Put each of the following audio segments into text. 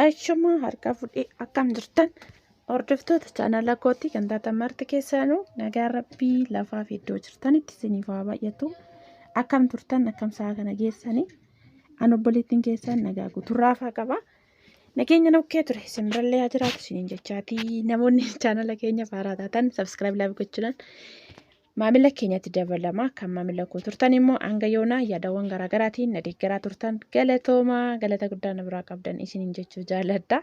Achuma harka fudhee akkam jirtan hordoftoota chaanala kootti kan taatan marti keessanuu nagaan rabbii lafaa fi iddoo jirtanitti isiniif haa baay'atu. Akkam turtan akkam sa'a kana geessanii an obboleettiin keessan nagaa guuturraafaa qaba. Nageenya nukkee ture isin birallee haa jiraatu isiniin jechaatii namoonni chaanala keenya faaraa taatan sabskiraayib laayif gochuudhaan Maamila keenyatti dabalama. Kan maamila koo turtan immoo hanga yoonaa yaadawwan garaagaraatiin na deeggaraa turtan galatoomaa galata guddaa na biraa qabdan isiniin jechuu jaalladha.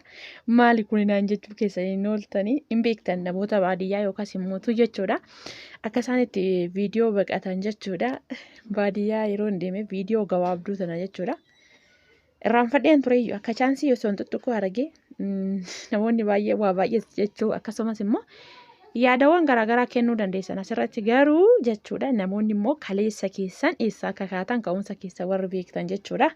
Maali kuni naan jechuu keessan hin ooltanii hin beektan namoota baadiyyaa yookaas immootu jechuudha. Akka isaan itti viidiyoo baqatan jechuudha. Baadiyyaa yeroo hin deeme viidiyoo gabaabduu tana jechuudha. Irraanfadheen tureyyuu akka chaansii osoo hin tuttuquu argee namoonni baay'ee waa baay'ee jechuu akkasumas immoo yaadawwan garaagaraa kennuu dandeessan asirratti garuu jechuudha namoonni immoo kaleessa keessan eessaa akka kaatan ka'umsa keessa warri beektan jechuudha.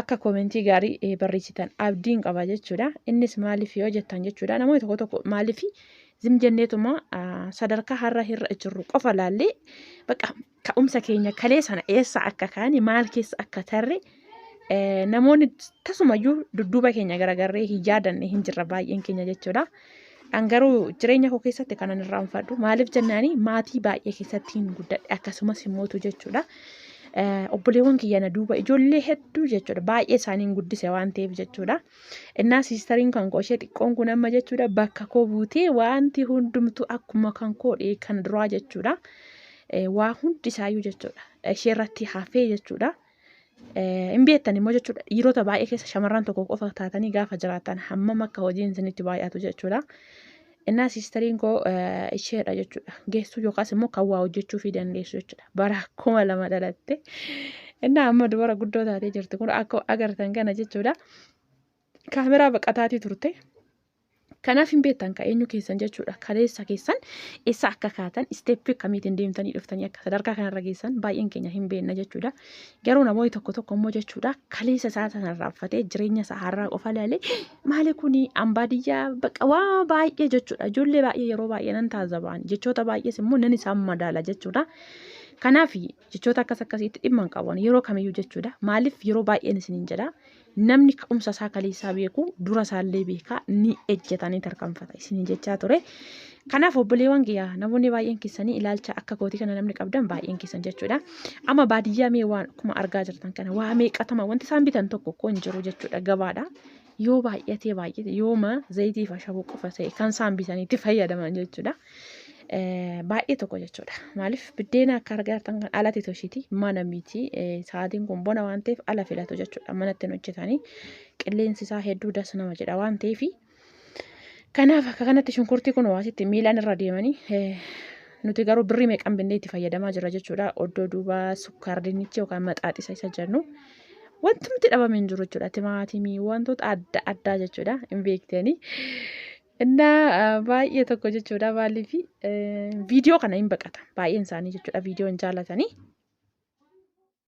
Akka koomentii gaarii barreessitan abdiin qaba jechuudha. Innis maaliif yoo jettan jechuudha namoonni tokko tokko maaliif zim jenneetuma sadarkaa har'a irra jirru qofa laallee bakka ka'umsa keenya kalee sana eessa akka kaane maal keessa akka tarre namoonni tasumayyuu dudduuba keenya garagarree hin yaadanne hin jirra baay'een keenya jechuudha. An garuu jireenya koo keessatti kanan irraanfadhu maaliif jennaani maatii baay'ee keessatti hin guddadhe akkasumas himmootu jechuudha. Obboleewwan kiyya na duuba ijoollee hedduu jechuudha baay'ee isaaniin guddise waan ta'eef jechuudha. Innaa siistariin kan koo ishee xiqqoon kun amma jechuudha bakka koo buutee wanti hundumtuu akkuma kan koo kan duraa jechuudha. Waa hundi isaayyuu jechuudha. Ishee irratti hafee jechuudha. Hin beektan immoo jechuudha. Dhiirota baay'ee keessa shamarran tokko qofa taatanii gaafa jiraatan hammam akka hojiin isinitti baay'atu jechuudha. Innaa siistariin koo isheedha jechuudha. Geessuu yookaas immoo kan waa hojjechuu fi dandeessu jechuudha. Bara 2000 dhalatte. Innaa amma dubara guddoo taatee jirti kun akka agartan kana jechuudha. Kaameraa baqataatii turte. Kanaaf hin beektan ka eenyu keessan jechuudha. Kaleessa keessan eessa akka kaatan isteeppii akkamiitiin deemtanii dhuftanii akka sadarkaa kanarra geessan baay'een keenya hin beekna jechuudha. Garuu namoonni tokko tokko immoo jechuudha kaleessa isaa sana irraanfatee jireenya isaa har'aa qofa ilaalee maali kuni an baadiyyaa bakka waa baay'ee jechuudha. Ijoollee baay'ee yeroo baay'ee nan taazabaan jechoota baay'ees immoo nan isaan madaala jechuudha. Kanaaf jechoota akkas akkasiitti dhimma hin qaban yeroo kamiyyuu jechuudha. Maaliif yeroo baay'een isiniin jedha. Namni ka'umsa isaa kaleessaa beeku dura isaallee beekaa ni ejjeta ni tarkaanfata isin jechaa ture. Kanaaf obboleewwan kiyya namoonni baay'een keessanii ilaalcha akka kootii kana namni qabdan baay'een keessan jechuudha. Amma baadiyyaa mee waan akkuma argaa jirtan kana waa meeqatama wanti isaan bitan tokko koo hin jiru jechuudha gabaadha. Yoo baay'atee baay'ate yooma zayitii fi ashaboo qofa ta'e kan isaan bitanii itti fayyadaman jechuudha. Baay'ee tokko jechuudha. Maaliif biddeena akka argaa jirtan kan alatti toshiti mana miti. Sa'aatiin kun bona waan ta'eef ala filatu jechuudha. Manatti hin hojjetanii qilleensi isaa hedduu das nama jedha waan ta'eef. Kanaaf akka kanatti shunkurtii kun waasitti miilaan irra deemanii nuti garuu birrii meeqan binnee itti fayyadamaa jira jechuudha. Oddoo duuba sukkaar dinnichi yookaan maxaaxisa isa jennu. Wantumti dhabame hin jiru jechuudha. Timaatimii wantoota adda addaa jechuudha. Hin beektanii. Innaa baay'ee tokko jechuudha maaliif viidiyoo kana hin baqatan baay'een isaanii jechuudha viidiyoo hin jaalatanii.